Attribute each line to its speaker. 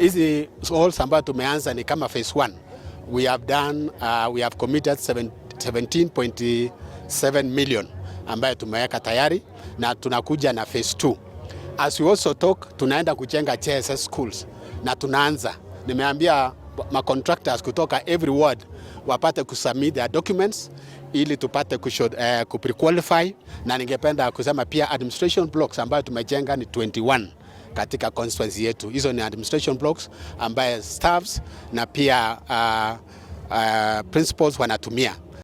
Speaker 1: Hizi halls ambayo tumeanza ni kama phase 1. We have committed 17.7 million ambayo tumeweka tayari na tunakuja na phase 2. As we also talk, tunaenda kujenga JSS schools na tunaanza. Nimeambia ma contractors kutoka every ward wapate kusubmit their documents ili tupate kuprequalify, na ningependa kusema pia administration blocks ambayo tumejenga ni 21 katika constituency yetu. Hizo ni administration blocks ambaye staffs na pia principals wanatumia.